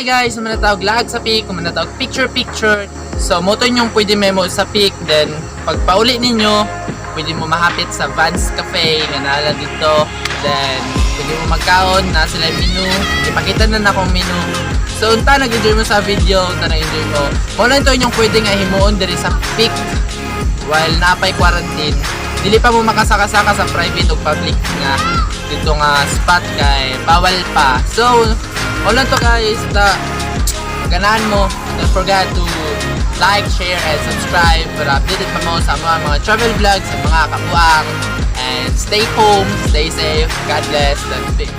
guys, man tawag laag sa Peak, man tawag picture picture. So mao to inyong pwede memo sa Peak, then pag pauli ninyo, pwede mo mahapit sa Vans Cafe nga naa dito. Then pwede mo magkaon na sila yung menu. Ipakita na na akong menu. So unta nag-enjoy mo sa video, unta nag-enjoy mo. Mao lang to inyong pwede nga himuon diri sa Peak while napay quarantine. Dili pa mo makasaka-saka sa private o public nga dito nga spot kay bawal pa. So, mao lang to, guys, ta ganahan mo. Don't forget to like, share, and subscribe para updated pa mo sa mga travel vlogs, sa mga kabuang. And stay home, stay safe. God bless. That's big.